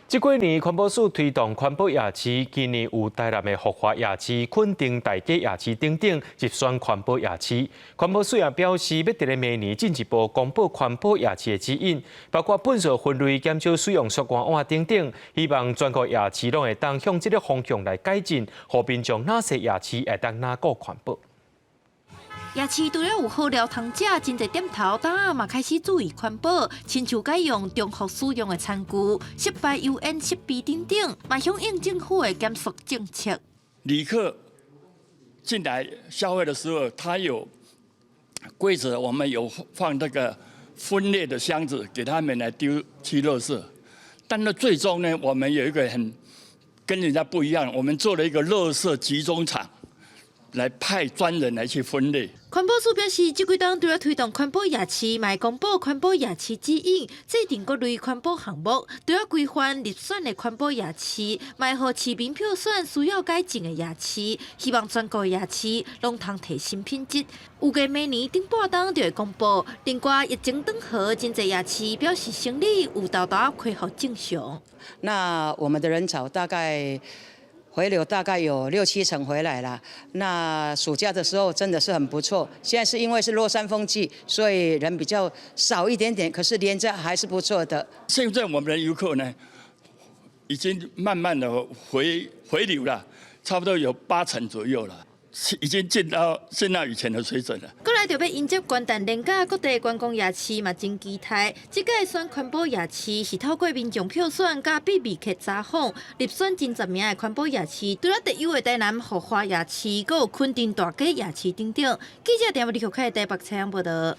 這幾年環保署推動環保夜市，今年有台南的福華夜市、墾丁大街夜市等等入選環保夜市。環保署也表示，欲佇咧明年進一步公布環保夜市的指引，包括糞埽分類、減少使用塑膠碗等等，希望全國夜市攏會當向這个方向來改進，予民眾若踅夜市會當若閣環保。夜市除了有好料通食，真濟店頭今仔嘛開始注意環保，親像改用重複使用的餐具、失敗油煙設備等等，嘛響應政府的減塑政策。旅客進來消費的時候，他有規則，我們有放這個分類的箱子給他們來丟棄垃圾。但是最終呢，我們有一個很跟人家不一樣，我們做了一個垃圾集中場，來派專人來去分類。環保署表示，這幾冬除了推動環保夜市，嘛會公布環保夜市指引，制定各類環保項目，除了規範入選的環保夜市，嘛會予市民票選需要改進的夜市，希望全國夜市攏通提升品質。預計明年頂半冬就會公布。另外，疫情轉好，真濟夜市表示生理有沓沓恢復正常。那我們的人潮大概回流大概有六七成回來了。那暑假的時候真的是很不錯。現在是因為是落山風季，所以人比較少一點點，可是連假還是不錯的。現在我們的遊客呢，已經慢慢的回流了，差不多有八成左右了。已經進到以前的水準了。過來就欲迎接元旦連假，各地觀光夜市嘛真期待。這屆選環保夜市是透過民眾票選佮秘密客查訪入選前10名的環保夜市，除了特有的台南福華夜市，閣有墾丁大街夜市等等。記者田立克台北採訪報道。